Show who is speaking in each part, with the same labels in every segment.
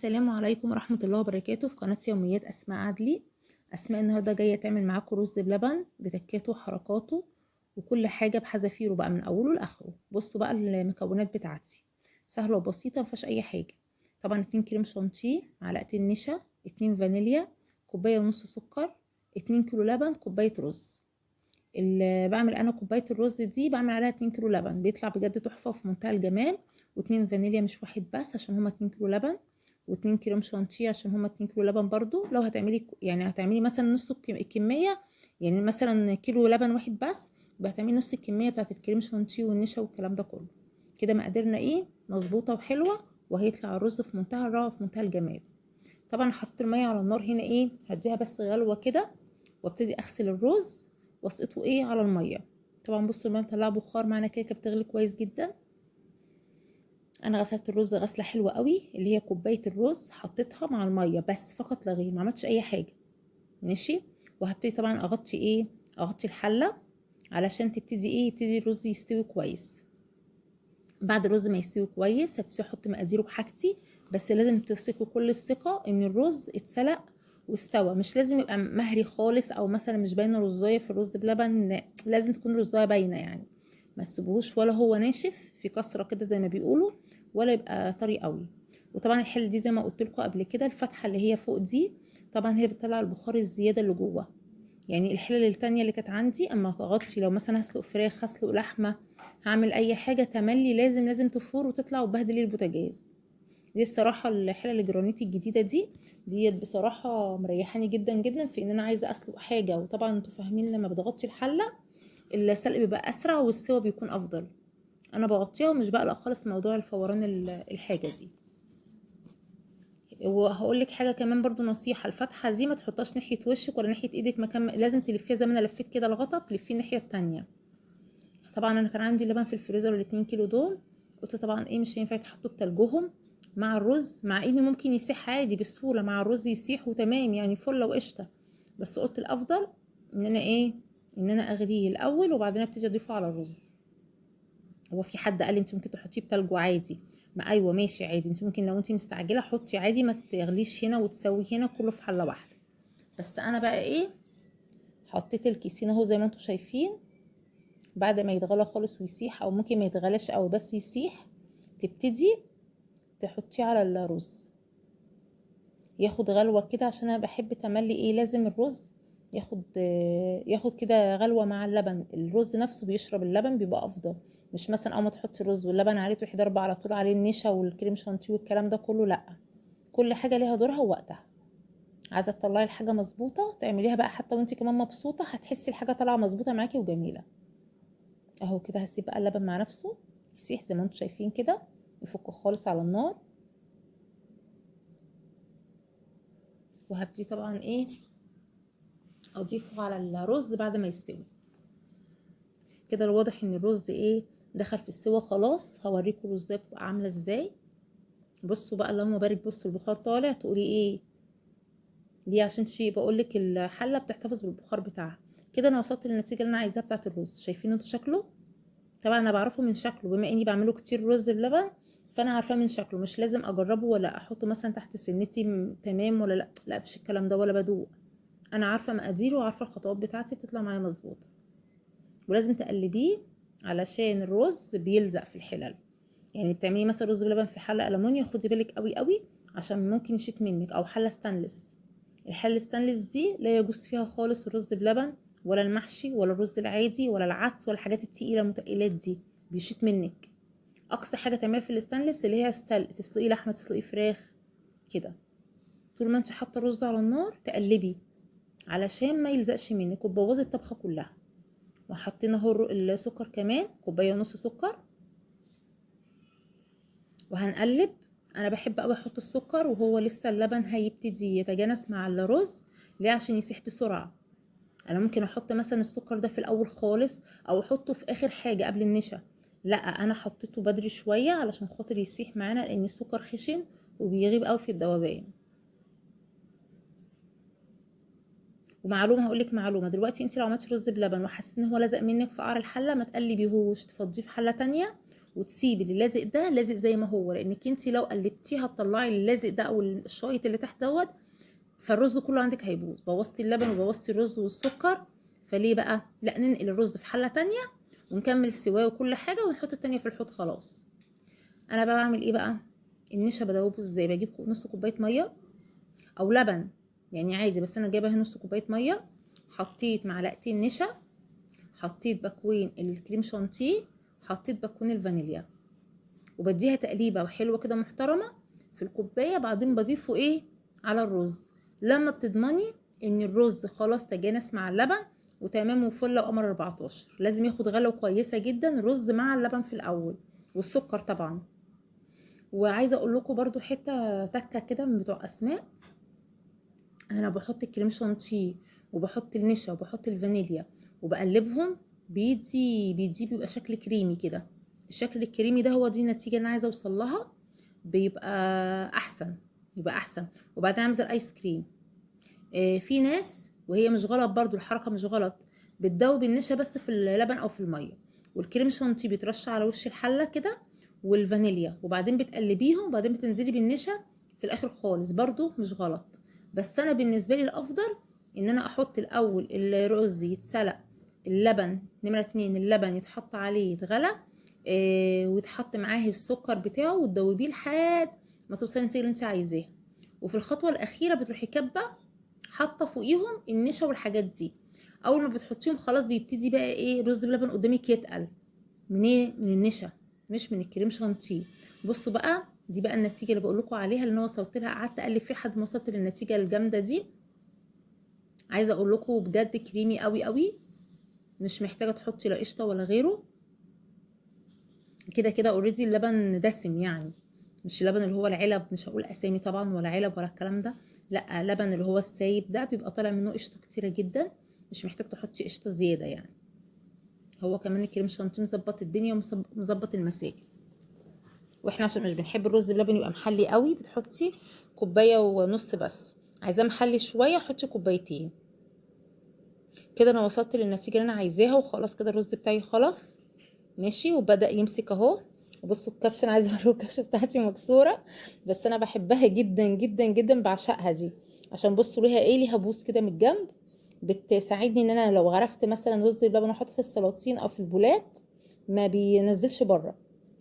Speaker 1: السلام عليكم ورحمة الله وبركاته. في قناة يوميات أسماء عدلي. أسماء النهاردة جاية تعمل معاكم رز بلبن بتكاته وحركاته وكل حاجة بحذافيره بقى من أوله لآخره. بصوا بقى المكونات بتاعتي سهلة وبسيطة مفيهاش أي حاجة. طبعا 2 كريم شانتيه، معلقتين نشا، 2 فانيليا، كوباية ونص سكر، 2 كيلو لبن، كوباية رز. اللي بعمل انا كوباية الرز دي بعمل عليها 2 كيلو لبن، بيطلع بجد تحفة في منتهى الجمال. و2 فانيليا مش واحد بس عشان هما 2 كيلو لبن، و2 كريم شانتيه عشان هما 2 كيلو لبن برضو. لو هتعملي يعني هتعملي مثلا نص الكمية، يعني مثلا كيلو لبن واحد بس، يبقى هتعملي نص الكمية بتاعت الكريم شانتيه والنشا والكلام ده كله. كده مقاديرنا ايه مظبوطة وحلوه، وهيطلع الرز في منتهى الروعة وفي منتهى الجمال. طبعا حطيت المية على النار هنا، ايه هديها بس غلوه كده، وابتدي اغسل الرز واسقطه ايه على المية. طبعا بصوا المية مطلعه بخار، معانا كده بتغلي كويس جدا. انا غسلت الرز غسله حلوة قوي، اللي هي كوباية الرز حطيتها مع المية بس فقط لا غير، ما عملتش اي حاجة. ماشي. وهبتدي طبعا اغطي ايه، اغطي الحلة علشان تبتدي ايه، يبتدي الرز يستوي كويس. بعد الرز ما يستوي كويس هبتدي احط مقاديره بحاجتي، بس لازم تثقوا كل الثقة ان الرز اتسلق واستوى، مش لازم يبقى مهري خالص او مثلا مش باينة رزايه في الرز بلبن، لازم تكون رزايه باينة، يعني ما تسيبوهوش ولا هو ناشف في كسره كده زي ما بيقولوا، ولا يبقى طري قوي. وطبعا الحلة دي زي ما قلت لكم قبل كده، الفتحة اللي هي فوق دي طبعا هي بتطلع البخار الزيادة اللي جوه. يعني الحلل التانية اللي كانت عندي اما اغطي، لو مثلا هسلق فراخ، هسلق لحمه، هعمل اي حاجة، تملي لازم تفور وتطلع وتبهدل البوتاجاز. دي الصراحة الحلل الجرانيتي الجديدة ديت بصراحة مريحاني جدا جدا في ان انا عايزه اسلق حاجة. وطبعا انتوا فاهمين لما بتغطي الحلة السلق بيبقى اسرع والسوا بيكون افضل. انا بغطيها ومش بقلق خالص موضوع الفوران الحاجة دي. وهقول لك حاجة كمان برضو نصيحة، الفتحة دي ما تحطهاش ناحية وشك ولا ناحية ايدك، مكان لازم تلفيها زي ما انا لفيت كده الغطا، تلفيه الناحية التانية. طبعا انا كان عندي لبن في الفريزر ال2 كيلو دول، قلت طبعا ايه مش هينفع يتحطوا بتلجهم مع الرز، مع انه ممكن يسيح عادي بسهولة مع الرز يسيح وتمام يعني فله وقشطه، بس قلت الافضل ان انا ايه، ان انا اغليه الاول وبعدين ابتدي اضيفه على الرز. هو في حد قال لي انت ممكن تحطيه بتلجه عادي، ما ايوه ماشي عادي، انت ممكن لو انت مستعجلة حطي عادي، ما تغليش هنا وتسوي هنا كله في حله واحدة. بس انا بقى ايه حطيت الكيسين اهو زي ما انتم شايفين، بعد ما يتغلى خالص ويسيح، او ممكن ما يتغلاش قوي بس يسيح، تبتدي تحطيه على الرز ياخد غلوه كده، عشان انا بحب تملي ايه لازم الرز ياخد كده غلوه مع اللبن، الرز نفسه بيشرب اللبن بيبقى افضل. مش مثلا اول ما تحطي الرز واللبن عليه تروحي ضربه على طول عليه النشا والكريم شانتيه والكلام ده كله، لا، كل حاجة ليها دورها ووقتها. عايزه تطلعي الحاجة مظبوطة تعمليها بقى، حتى وانت كمان مبسوطة هتحسي الحاجة طالعه مظبوطة معاكي وجميلة. اهو كده هسيب بقى اللبن مع نفسه يسيح زي ما انتم شايفين كده، يفك خالص على النار. وهبتدي طبعا ايه اضيفه على الرز بعد ما يستوي كده. الواضح ان الرز ايه دخل في السوا خلاص. هوريكم الرزايه بتبقى عامله ازاي. بصوا بقى اللهم بارك، بصوا البخار طالع، تقولي ايه ليه؟ عشان شيء بقولك الحلة بتحتفظ بالبخار بتاعها كده. انا وصلت للنتيجة اللي انا عايزاها بتاعه الرز. شايفين انتوا شكله؟ طبعا انا بعرفه من شكله، بما اني بعمله كتير رز بلبن فانا عارفاه من شكله، مش لازم اجربه ولا احطه مثلا تحت سنتي تمام ولا لا، لا مفيش الكلام ده ولا بدوق. انا عارفه مقاديره وعارفه الخطوات بتاعتي بتطلع معايا مظبوطة. ولازم تقلبيه علشان الرز بيلزق في الحلل، يعني بتعملي مثلا رز بلبن في حله ألمونيا خدي بالك قوي قوي عشان ممكن يشيط منك، او حله ستانلس. الحلة الستانلس دي لا يجوز فيها خالص الرز بلبن ولا المحشي ولا الرز العادي ولا العدس ولا الحاجات التقيله المتقلات دي، بيشيط منك. اقصى حاجة تعملها في الستانلس اللي هي السلق، تسلقي لحمه، تسلقي فراخ كده. طول ما انت حاطه الرز على النار تقلبي علشان ما يلزقش منك وتبوظي الطبخة كلها. وحطينا اهو السكر كمان، كوباية ونص سكر، وهنقلب. انا بحب قوي احط السكر وهو لسه اللبن هيبتدي يتجانس مع الرز، ليه؟ عشان يسيح بسرعة. انا ممكن احط مثلا السكر ده في الاول خالص او احطه في اخر حاجة قبل النشا، لا انا حطيته بدري شوية علشان خاطر يسيح معانا، لان السكر خشن وبيغيب قوي في الذوبان. ومعلومه هقولك معلومة دلوقتي، انت لو عملتي رز بلبن وحسيتي ان هو لزق منك في قعر الحلة ما تقلبيهوش، تفضيه في حله تانية وتسيبي اللي لازق ده لازق زي ما هو، لانك انت لو قلبتيه هتطلعي اللازق ده او الشايط اللي تحت دوت، فالرز كله عندك هيبوظ. بوظتي اللبن وبوظتي الرز والسكر. فليه بقى؟ لا، ننقل الرز في حله تانية ونكمل سواه وكل حاجة، ونحط التانية في الحوض خلاص. انا بقى بعمل ايه بقى؟ النشا بدوبه ازاي؟ بجيب نص كوباية مية او لبن يعني عادي، بس انا جايبه نص كوباية مية، حطيت معلقتين نشا، حطيت باكوين الكريم شانتيه، حطيت باكوين الفانيليا، وبديها تقليبه وحلوه كده محترمه في الكوباية. بعدين بضيفه ايه على الرز. لما بتضمني ان الرز خلاص تجانس مع اللبن وتمام وفله وقمر 14، لازم ياخد غلوه كويسة جدا رز مع اللبن في الاول، والسكر طبعا. وعايزه اقول لكم برضو حتة تكه كده من بتوع اسماء، انا لو بحط الكريم شانتيه وبحط النشا وبحط الفانيليا وبقلبهم بيدي بيبقى شكل كريمي كده. الشكل الكريمي ده هو دي النتيجة اللي انا عايزه اوصل لها، بيبقى احسن، يبقى احسن. وبعدين اعمل الايس كريم. في ناس، وهي مش غلط برضو، الحركة مش غلط، بتدوب النشا بس في اللبن او في المية، والكريم شانتيه بيترش على وش الحلة كده، والفانيليا، وبعدين بتقلبيهم، وبعدين بتنزلي بالنشا في الاخر خالص، برضو مش غلط. بس انا بالنسبة لي الافضل ان انا احط الاول الرز يتسلق، اللبن نمره 2 اللبن يتحط عليه يتغلى، ويتحط معاه السكر بتاعه، وتدوبيه لحد ما توصلي للنتيجة اللي انت عايزاها. وفي الخطوة الاخيرة بتروحي كبه حاطه فوقيهم النشا والحاجات دي. اول ما بتحطيهم خلاص بيبتدي بقى ايه رز بلبن قدامك يتقل من ايه؟ من النشا، مش من الكريم شانتيه. بصوا بقى، دي بقى النتيجة اللي بقول لكم عليها، اللي انا وصلت لها، قعدت اقلب فيه لحد ما وصلت للنتيجة الجامدة دي. عايزه اقول لكم بجد كريمي قوي قوي، مش محتاجه تحطي لا قشطه ولا غيره، كده كده already اللبن دسم يعني، مش اللبن اللي هو العلب، مش هقول اسامي طبعا، ولا علب ولا الكلام ده، لا لبن اللي هو السايب ده بيبقى طالع منه قشطه كتيرة جدا، مش محتاج تحطي قشطه زيادة يعني. هو كمان الكريم شانتيه مظبط الدنيا ومظبط المسائل. واحنا عشان مش بنحب الرز بلبن يبقى محلي قوي، بتحطي كوباية ونص بس، عايزاه محلي شوية حطي كوبايتين كده. انا وصلت للنتيجة اللي انا عايزاها، وخلاص كده الرز بتاعي خلاص ماشي وبدا يمسك اهو. وبصوا الكبشه، انا عايزه اوريكم الكبشه بتاعتي مكسورة، بس انا بحبها جدا جدا جدا، بعشقها دي، عشان بصوا ليها ايه، ليها بوس كده من الجنب، بتساعدني ان انا لو غرفت مثلا رز بلبن احطه في السلاطين او في البولات ما بينزلش بره.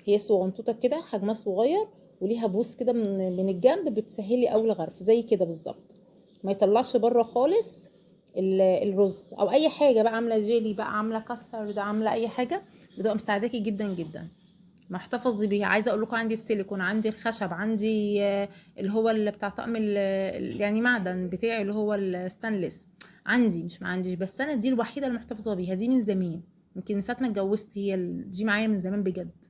Speaker 1: هي صغنطوطه كده، حجمها صغير، وليها بوس كده من الجنب، بتسهلي اول غرف زي كده بالظبط، ما يطلعش بره خالص الرز او اي حاجة بقى، عامله جيلي بقى، عامله كاسترد، عامله اي حاجة، بتبقى مساعداكي جدا جدا. محتفظ بيها. عايزه اقول لكم عندي السيليكون، عندي الخشب، عندي اللي هو اللي بتاع طقم يعني معدن بتاعي اللي هو الستانلس، عندي، مش ما عنديش، بس انا دي الوحيدة اللي محتفظة بيها، دي من زمان، يمكن من ساعة ما اتجوزت هي دي معايا من زمان بجد.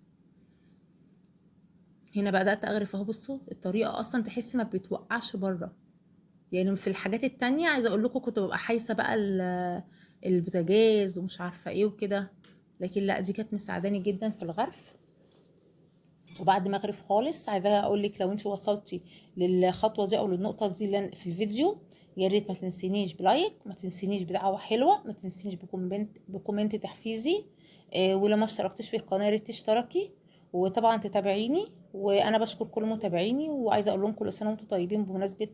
Speaker 1: هنا بدات اغرف اهو. بصوا الطريقة اصلا تحسي ما بتوقعش بره يعني. في الحاجات التانية عايزه اقول لكم كنت ببقى حايسه بقى البوتاجاز ومش عارفه ايه وكده، لكن لا دي كانت مساعداني جدا في الغرف. وبعد ما اغرف خالص عايزه اقول لك لو انت وصلتي للخطوة دي او للنقطة دي اللي في الفيديو، يا ريت ما تنسينيش ب like، ما تنسينيش بدعوة حلوة، ما تنسينيش ب comment تحفيزي، ولو ما اشتركتيش في القناة يا ريت تشتركي، وطبعا تتابعيني. وانا بشكر كل متابعيني، وعايزه اقول لهم كل سنة وانتم طيبين بمناسبة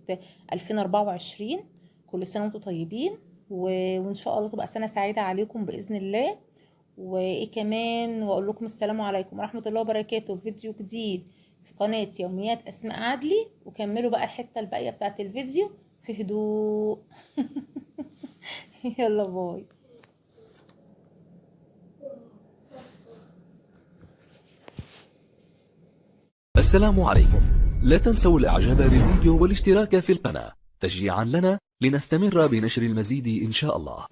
Speaker 1: 2024، كل سنة وانتم طيبين، وان شاء الله تبقى سنة سعيدة عليكم باذن الله. وايه كمان، واقول لكم السلام عليكم ورحمة الله وبركاته في فيديو جديد في قناة يوميات اسماء عدلي. وكملوا بقى الحتة الباقية بتاعت الفيديو في هدوء. يلا باي.
Speaker 2: السلام عليكم. لا تنسوا الاعجاب بالفيديو والاشتراك في القناة تشجيعا لنا لنستمر بنشر المزيد ان شاء الله.